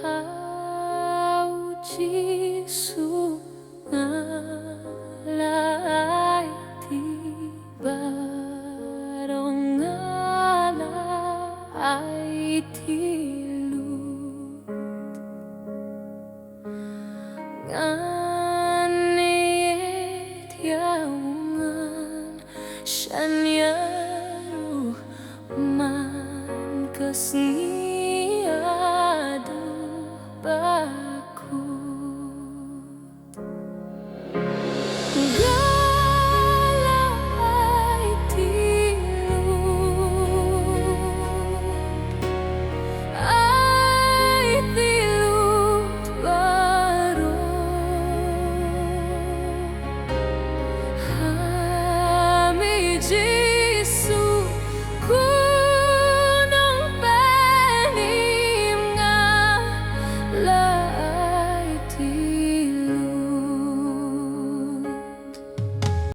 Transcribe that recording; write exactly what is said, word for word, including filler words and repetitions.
Ha u Jisu nga la aiti baroh, nga la aiti lut. Nga